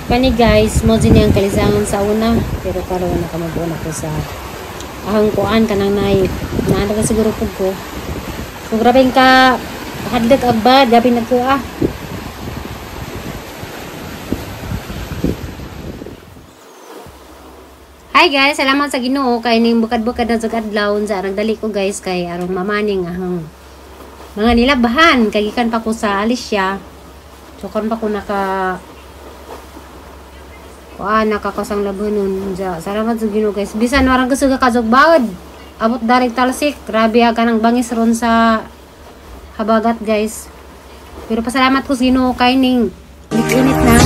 Kani guys, mo din ang kalisangan sa una, pero karon nakamabuon ako sa ahang kuan kanang nay. Naano ka siguro pug ko. So grabe ka hadlok agba, grabe nagkuha. Hi guys, salamat sa Ginoo kay ning bukad-bukad na sa adlaw sa nagdali ko guys kay arong mamaning ahang mga nilabahan kay gikan pa ko sa Alicia. So karon pa ko naka kuan nakakasang labanon ja. Salamat sa Ginoo guys. Bisan warang gusto ka kajog bawod. Abot darig talsik, grabe ka nang bangis ron sa habagat guys. Pero pasalamat ko sa Ginoo kay ning init na.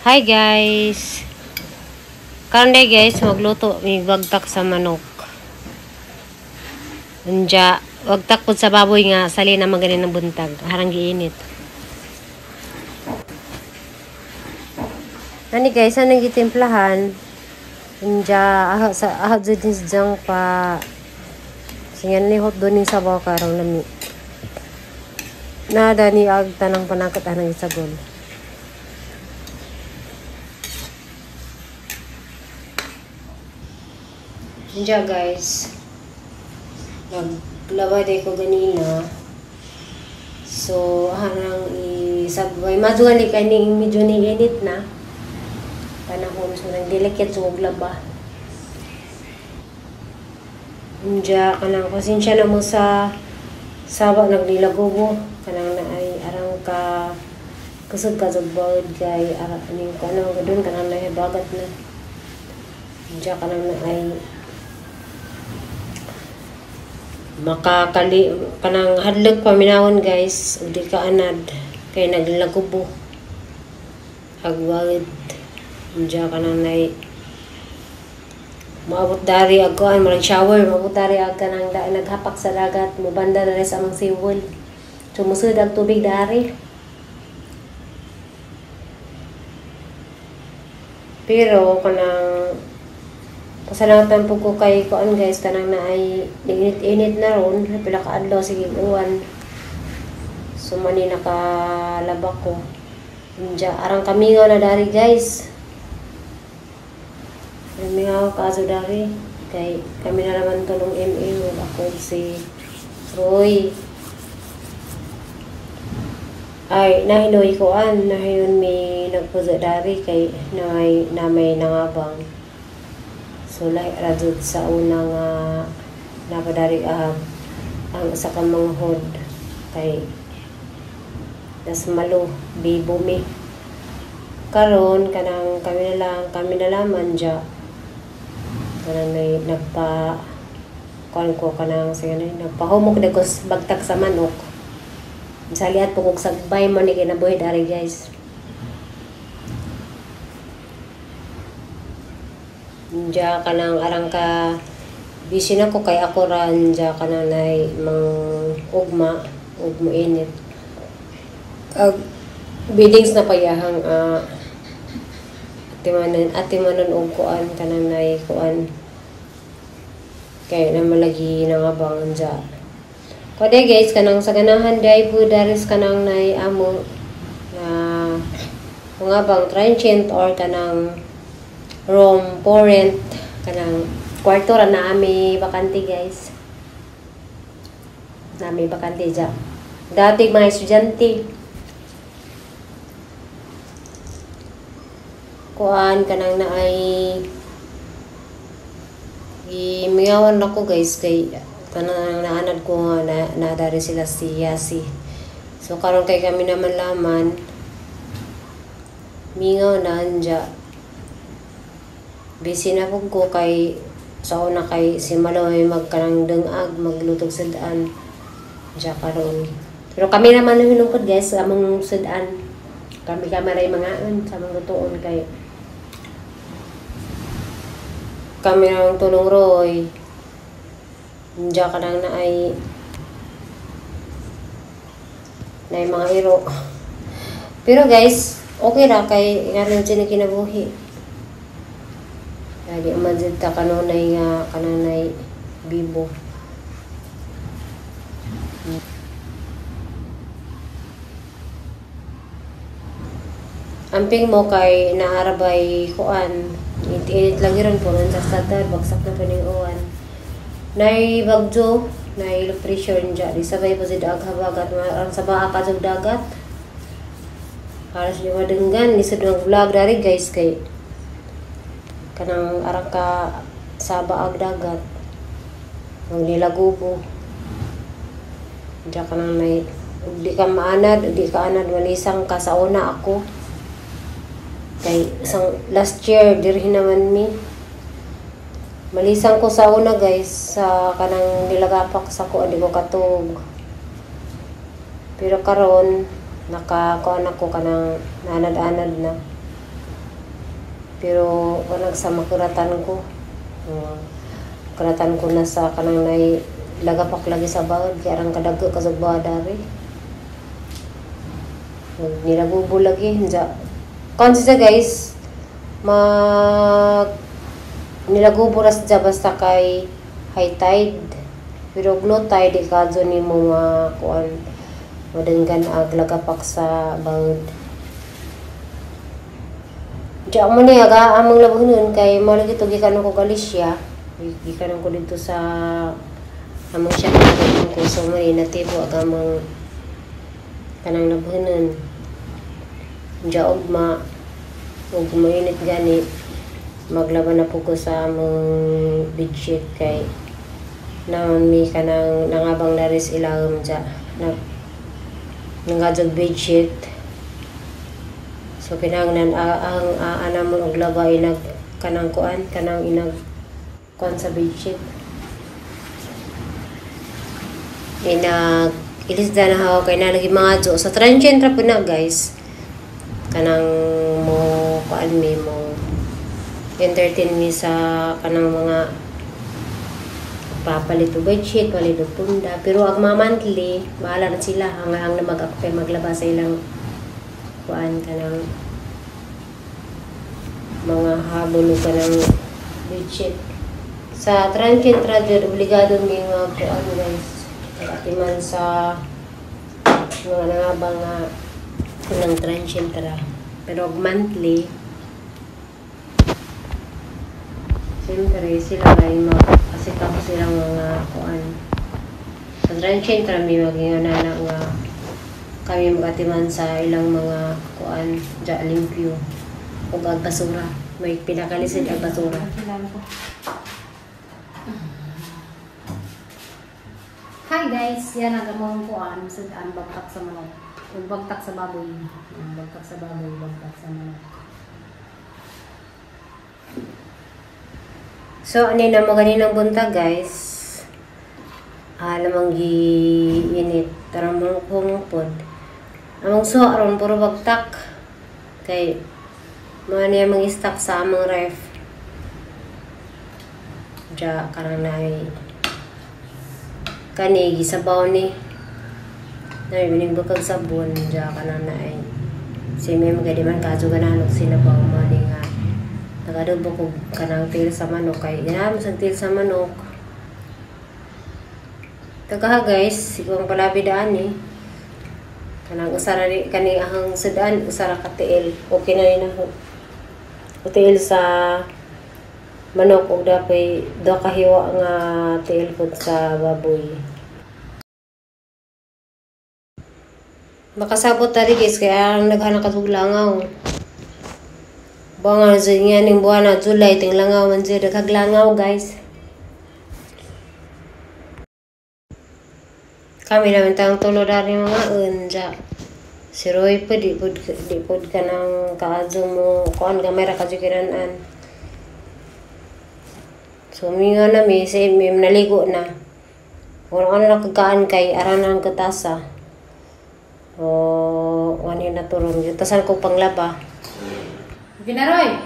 Hi guys. Karon day guys, magluto mi wagtak sa manok. Unja, wagtak pud sa baboy nga sali na maganin ng buntag, harang giinit. Ani guys, anang gitimplahan? Unja, aha sa aha jud din jang pa singan ni hot do ning sabaw karong lami. Nada ni ag tanang panakot anang isagol. Diyan guys, naglaba day ko ganina. So, harang isabay. Madugali kay ning medyo ni init na panahon. So, nagdelikit so laba. Diyan, kanang pasensya na mo sa saba nagnilagobo. Kanang na ay arang ka kusog ka jagbawd kay arang aning kanang gadun kanang nahibagat na. Diyan kanang na ay makakali kanang hadlok paminawon guys ug di ka anad kay naglagubo agwagid diya kanang nay maabot dari ag kuan marag shower maabot dari ag kanang da, naghapak sa dagat mobanda na sa among seawall so musud ang tubig dari pero kanang pasalamatan po ko kay kuan guys kanang na ay init-init na ron pila ka adlaw sige uwan so mani nakalaba ko unja arang kamingaw na dari guys kamingaw kaso dari kay kami na naman tulong MA ug ako si Roy ay nahinoy kuan nahinon mi nagpuso dari kay nay na may nangabang. So, lahi ra jud sa una nga napadari ang usa ka manghod kay das malo bibo mi karon kanang kami na laman ja kanang nay nagpa kuan ko kanang sige na nagpahumok na ko bagtag sa manok saliat po kog sagbay mo ni kinabuhi dari guys. Diya ka nang arang ka busy na ko kay ako ran diya ka nang nay mang ugma ug moinit ag biddings na payahang atimanan og kuan kanang nay kuan kay na malagi nangabang diya kode guys kanang sa ganahan day po daris kanang nay amo na mga bang transient or kanang room for rent kanang kwarto ra na ami bakante guys nami bakante ja dati mga estudyante kuan kanang na ay gimingawan nako guys kay kanang naanad ko nga na nadari sila si Yasi so karon kay kami naman laman mingaw na anja busy na pug ko kay sa una kay si Maloy magkanang dengag maglutog sud-an diya karon pero kami naman hinungkod guys among sud-an kami kami ray mangaan sa among lutoon kay Kami nang tulong Roy. Diya ka nang naay na mga iro. Pero guys, okay ra kay nganon siya kinabuhi. Kaya di man jud ta kanunay nga kanunay bibo. Amping mo kay naarabay kuan, init-init lagi ron po sa sadar, bagsak na pa ning uwan. Nay bagyo, nay low pressure niya, di sabay po si dag habagat, ang sa baa ka sa dagat. Para sa madenggan, lisod ng vlog dari guys kay kanang arang ka sa baag dagat. Ang nilagubo. Diya ka nang may, di ka maanad, di ka anad, malisang ka sa una ako. Kay isang last year dirhi naman mi. Malisang ko sa una guys sa kanang nilagapak sa ko di ko katug. Pero karon nakakuan ako kanang nanad-anad na. Pero kanang sa makuratan ko. Kuratan ko na sa kanang nay lagapak lagi sa baod kay arang kadago kasug baod dari. Nilagubo lagi nja. Kon siya guys, mag nilagubo ra siya basta kay high tide. Pero low tide di kadto nimo makuan madenggan ag lagapak sa baod. Diya mo niya ga among labunon kay mo lagi to gikan ko Galicia. Gikan ko dito sa among siya ko so mo ni natibo ag among kanang labunon. Diya ugma ug mainit gani maglaban na po ko sa among bedsheet kay naman mi kanang nangabang daris ilawom diya nag nangadjog bedsheet. So kinahanglan ang anamon og laba inag kanang kuan kanang inag kuan sa bedsheet. Inag ilisda na haw kay nalagi mga jo sa transient ra po na guys. Kanang mo kuan mi mo entertain mi sa kanang mga papalit og bedsheet, palit og punda, pero ang mga monthly bahala na sila hanggang na mag-akpay maglaba sa ilang kuan kanang mga habol o kanang bedsheet. Sa transient ra jud obligado mi nga kuan guys. Atiman sa mga nangabang nga kanang transient ra. Pero og monthly siyempre sila ay mag-asikaso silang mga kuan. Sa transient ra mi magingana na nga kami magatiman sa ilang mga kuan dya limpyo ug ag basura. May pinakalisod ang basura. Hi guys, yan ang among kuan sa ang bagtak sa manok. Ug bagtak sa baboy. Bagtak sa baboy, bagtak sa manok. So ani na mo ganinang buntag guys. Alamang giinit tarang mong pod. Among suha aron puro bagtak kay mga niya mang stock sa among ref. Diya karang nay kani gisabaw ni. Nay bining bukag sabon diya kanang nay. Si may mga di man kadto ganahan og sinabaw mo ni nga nagadobo ko kanang tail sa manok kay ganahan mo sa tail sa manok. Tagaha guys, ikaw ang palabi daan eh. Kanang usara ni kani ahang sudan usara ka tiil. Okay na ni na tiil sa manok ug dapay duha ka hiwa nga tiil pud sa baboy. Makasabot tari guys kay ang naghanak ka langaw. Buwan nga nga ning buwan na July ting langaw man jud daghang langaw guys. Kami naman tang tulo dari mga unja. Si Roy po di pod kanang kaadto mo kuan gamay ra kadyo kinanan. So minga na mi si mi naligo na. Wala ano nakakaan kay aran ang katasa. O wani na turon gitasan ko panglaba. Ginaroy.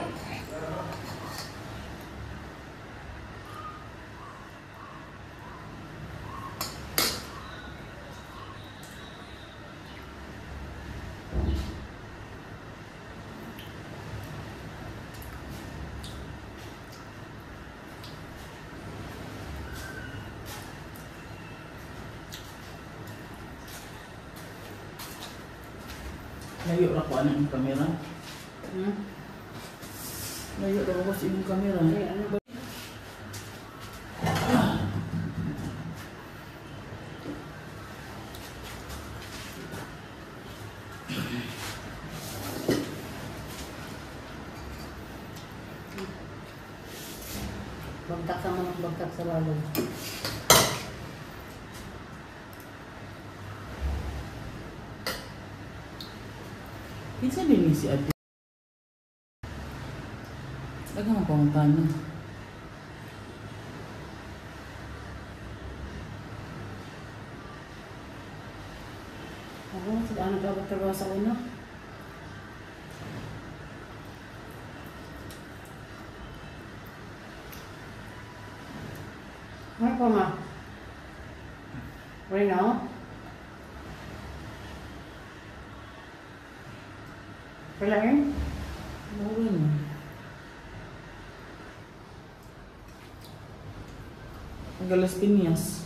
Layo ra ko ana ang kamera. Hmm? Layo ra ko sa imong kamera. Ay, ano ba? Bagtak sa manok, bagtak sa baboy. Kinsa din ni si Ate? Daghang pangutana. Ako, sa ano ba trabaho sa una? Ano pa ma? Right now? Wala eh? Wala na. Taga Las Piñas.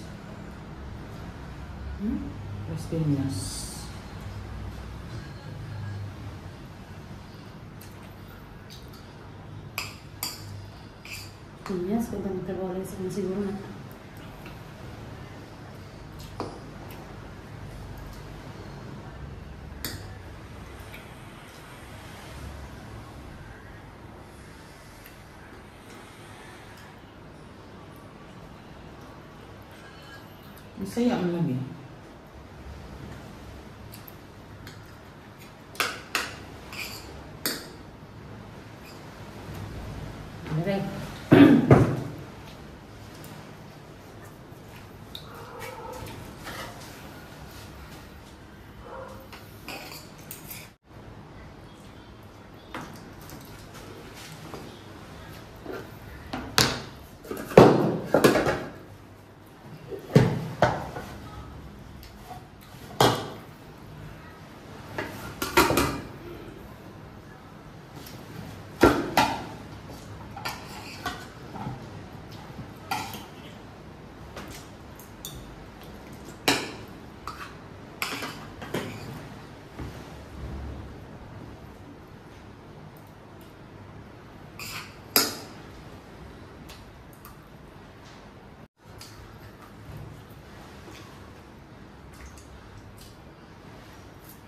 Hmm? Las Piñas. Piñas, kung nagtrabaho lang sa una siguro na. Bisaya man lagi. Dire.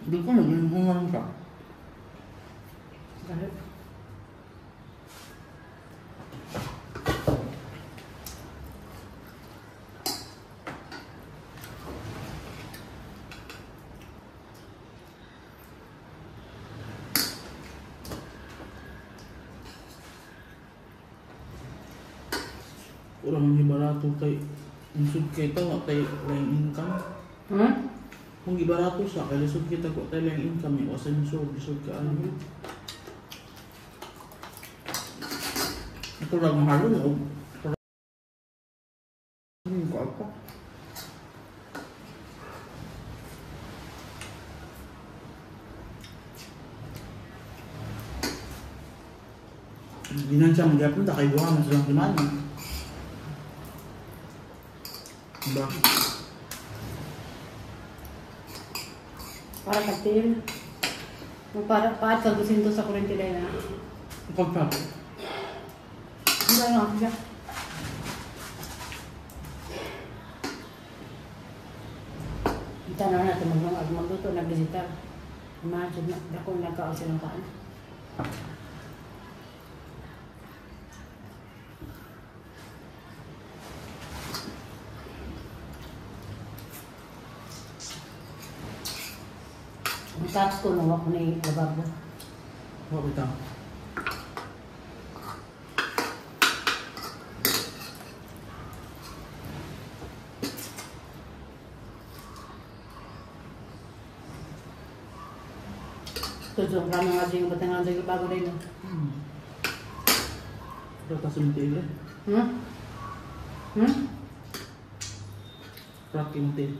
Hindi ko nag-iinguman ka. Bakit? Kurang ni barato kay lisod kay ta wa tay laing income. Hmm? Kung gibarato sa kay lisod kita ko tay laing income wa sa lisod lisod ka ano. Ito lang mahalo og ko apa. Hindi na siya magyapon ta kay duha man silang semana. Diba? Para katil. Para paat ka gusinto sa kurente dahil na. Pagpa. Hindi na ako siya. Ita na natin magluto nagbisita. Imagine na dako nagkaon silang kaan. Ang cups ko nawa ko na yung lababo. Wa bitaw. Ito, so, rama nga dyan yung batangan dyan yung bago rin. No? Prata sumtil. Hmm? Hmm? Prata sumtil.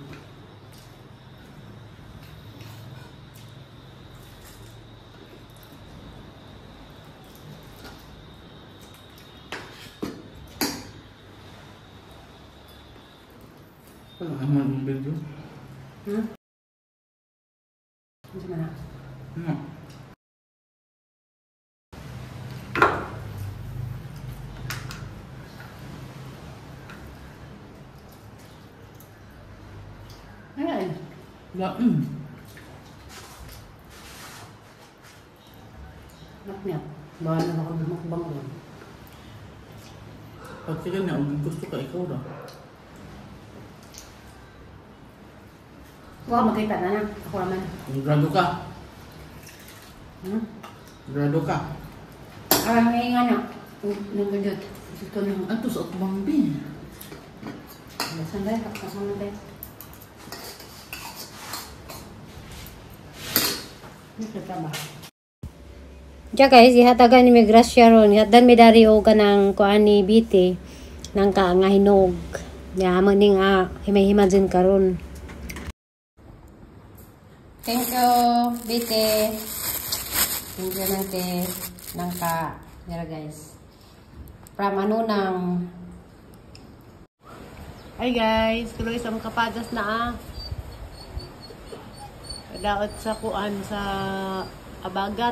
Wala naman yung video. Hmm? Ano na? Ano? Lain. Naknyap. Baka na ako mukbang ron. Pag sige na, kung gusto ka, ikaw ra. Wala makita na na. Ako naman. Grado ka. Hmm? Grado ka. Aray, may nga na. Nagdudot. Ito na. Ato sa atbang bi. Saan tayo? Saan na tayo? Nakita ba? Diya guys, ihatagan ni mi grasya ron. Ihatagan mi dari og kanang kuan ni BT nang ka nga hinog. Ya amo ning himay-himay din karon. Thank you, BT. Thank you nante nang ka dira, guys. From ano nang. Hi guys, tuloy sa mga kapadas na ah. Daot sa kuan sa Abagat.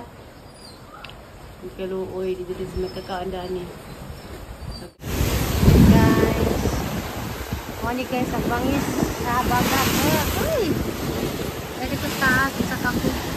Kaluoy dito sa may kakaandani. Guys. Moni guys ang bangis sa Abagat. Uy. Pwede ko taas sa kapo.